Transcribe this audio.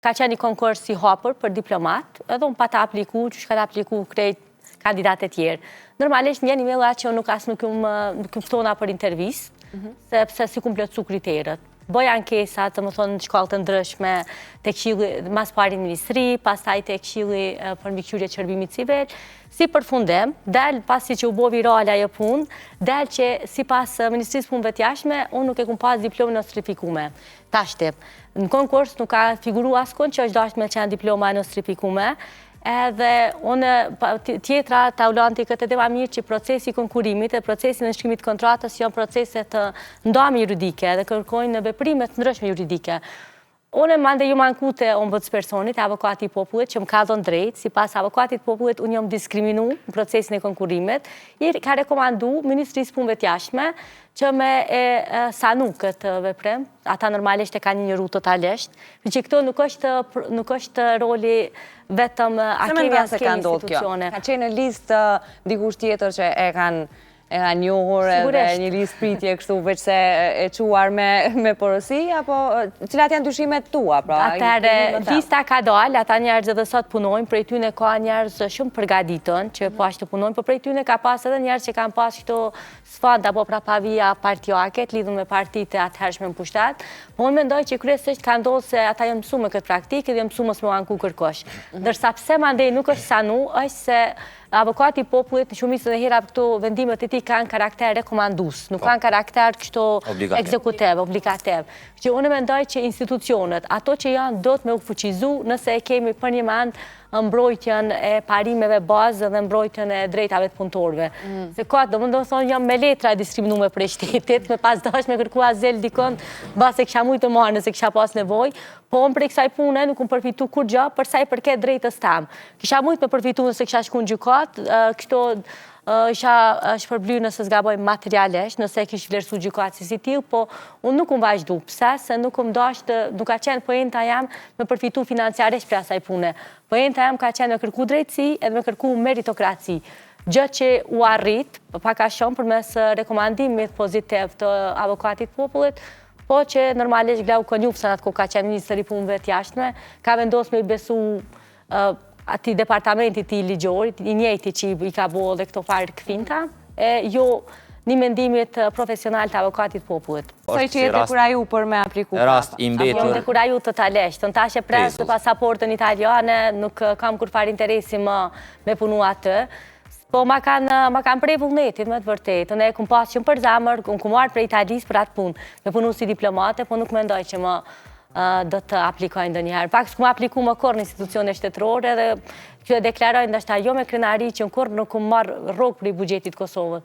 Ka qenë një konkurs i hapur për diplomat, edhe unë pata apliku, qysh kanë apliku krejt kandidatët e tjerë. Normalisht më vjen email që unë nuk as nuk jum nuk jum ftona për intervistë, sepse s'i kum plotësu kriteret. Bëj ankesa, domethënë në shkallë të ndryshme, te këshilli, ma s'pari në ministri, pastaj te këshilli për mbikëqyrje të shërbimit civil. Si përfundim, del pasi që u bo virale ajo punë, del që sipas Ministrisë Punëve të Jashtme, unë nuk e kum pas diplomën nostrifikume. Tashti, në konkurs nuk ka figuru askund që është dashtë me qenë diploma e nostrifikume, edhe unë, tjetra, Taulanti këtë e di ma mirë që procesi i konkurimit dhe procesi i nënshkrimit të kontratës janë procese të ndame juridike dhe kërkojnë veprime të ndryshme juridike. Unë mandej jum anku te ombudspersoni, te avokati i popullit, që më ka dhënë drejt, sipas avokatit popullit, unë jam diskriminu në procesin e konkurimit, i ka rekomandu Ministrisë Punëve të Jashtme që me e sanu këtë veprim, ata normalisht e kanë injoru totalisht, që këto nuk është, nuk është roli vetëm a kemi a s'kemi institucione. Ka qenë në listë dikush tjetër që e kanë e kanë njohur edhe një listë pritje kështu veç se e çuar me, me porosi, apo cilat janë dyshimet tua? Pra, Atëherë, lista ka dalë, ata njerëz edhe sot punojnë, prej tyne ka njerëz shumë përgaditun, që po ashtu punojnë, po prej tyne ka pas edhe njerëz që kanë pas këto sfond apo prapavija partiake të lidhur me partitë e atëhershme në pushtet, po unë mendoj që kryesisht ka ndodhur se ata janë mësu me këtë praktikë dhe janë mësu mos me u anku kërkush. Ndërsa pse mandej nuk është sanu, është se avokati i popullit në shumicën e herave këto vendimet e tij kanë karakter rekomandues, nuk kanë karakter kështu ekzekutiv, obligativ. Që unë mendoj që institucionet, ato që janë do të me u fuqizu nëse e kemi përnjëmend mbrojtjen e parimeve bazë dhe mbrojtjen e drejtave të punëtorëve. Se ka, domethonë, jam me letra e diskriminume prej shtetit, me pas dash me kërku azil dikon, mbase kisha mujtë të marrë nëse kisha pas nevojë, po unë prej kësaj pune nuk kum përfitu kurgjo për sa i përket drejtës tem. Kisha mujtë me përfitu nëse kisha shku në gjykatë, kështu isha shpërbly nëse s'gaboj materialisht, nëse e kish vlerësu gjykatësi si tillë, po unë nuk kum vazhdu. Pse? Se nuk kum dashtë, nuk ka qenë poenta jem me përfitu financiarisht prej asaj pune. Poenta jem ka qenë me kërku drejtësi edhe me kërku meritokraci. Gjë që u arrit, pak a shumë përmes rekomandimit pozitiv të avokatit popullit, po që normalisht Glauk Konjufca në atë kohë ka qenë ministër i punëve të jashtme, ka vendosë me i besu atij departamentit tij ligjor, i njëjti që i ka bo edhe këto farë kfinta, e jo një mendimit profesional të avokatit popullit. Sa i që je dekuraju për me apliku prapa? Rast i mbetur. Jam dekuraju totalisht. Unë tash e pres pasaportën italiane, nuk kam kurrfarë interesi më me punu atë. Po ma kanë ma kanë pre vullnetin me të vërtetë. Unë e kum pas shumë për zemër, unë kum ardhë prej Italisë për atë punë, me punu si diplomate, po nuk mendoj që më do të aplikoj ndonjëherë. Pak s'kum apliku më kurrë në institucione shtetërore dhe kjo e deklaroj ndoshta jo me krenari që në kurrë nuk kum marrë rrogë prej buxhetit Kosovës.